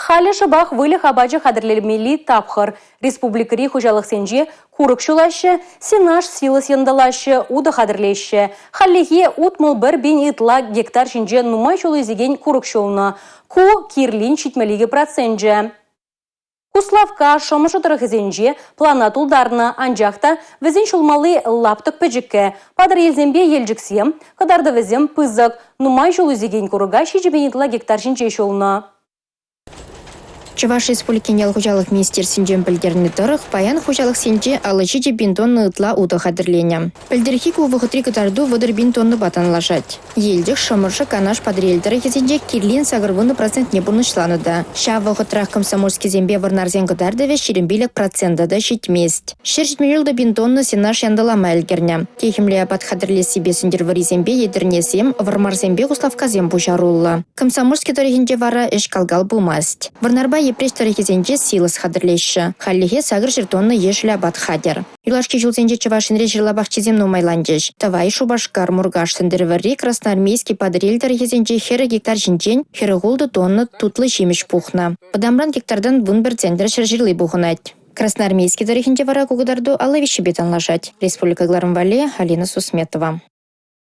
Халӗ шӑпах выльӑх апачӗ хатӗрлемелли тапхӑр. Республикӑри хуҫалӑхсенче курӑк ҫулаҫҫӗ, сенаж, силос янтӑлаҫҫӗ, утӑ хатӗрлеҫҫӗ. Хальлӗхе 61 пин ытла гектар ҫинче нумай ҫул ӳсекен курӑк ҫулнӑ. Ку кирлин 72 проценчӗ. Куславкка, Шӑмӑршӑ тӑрӑхӗсенче плана тултарнӑ, анчах та вӗсен ҫулмалли лаптӑк пӗчӗккӗ. Патӑрьелсемпе Елчӗксем кӑтартӑвӗсем пысӑк. Нумай ҫул ӳсекен курӑка 7 пин ытла гектар ҫинче ҫулнӑ. Чӑваш Республикин ял хуҫалӑх министерствинчен пӗлтернӗ тӑрӑх, паян хуҫалӑхсенче 57 пин тонна ытла утӑ хатӗрленӗ. Пӗлтӗрхи ку вӑхӑтри кӑтарту 30 пин тоннӑпа танлашать. Елчӗк, Шӑмӑршӑ, Канаш, Патӑрьел тӑрӑхӗсенче кирлин 80 процентне пурнӑҫланӑ та. Ҫав вӑхӑтрах Комсомольскисемпе Вӑрнарсен кӑтартӑвӗ 25 процента та ҫитмест. 176 пин тонна сенаж янтӑлама ӗлкӗрнӗ. Техӗмлӗ апат хатӗрлессипе Сӗнтӗрвӑррисемпе Етӗрнесем, Вӑрмарсемпе Куславккасем пуҫаруллӑ. Комсомольски тӑрӑхӗнче вара ӗҫ кал-кал пымасть. Вӑрнарпа Йӗпреҫ тӑрӑхӗсенче силос хатӗрлеҫҫӗ. Хальлӗхе 800 тонна ешӗл апат хатӗр. Юлашки ҫулсенче Чӑваш Енре ҫырла пахчисем нумайланчӗҫ. Тӑвай, Шупашкар, Муркаш, Сӗнтӗрвӑрри, Красноармейски, Патӑрьел тӑрӑхӗсенче 40 гектар ҫинчен 46 тонна тутлӑ ҫимӗҫ пухнӑ. Вӑтамран гектартан 11 центнер ҫӗрҫырли пухӑнать. Красноармейски тӑрӑхӗнче вара ку кӑтарту 53-пе танлашать. Республика кӑларӑм валли Алина Сусметова.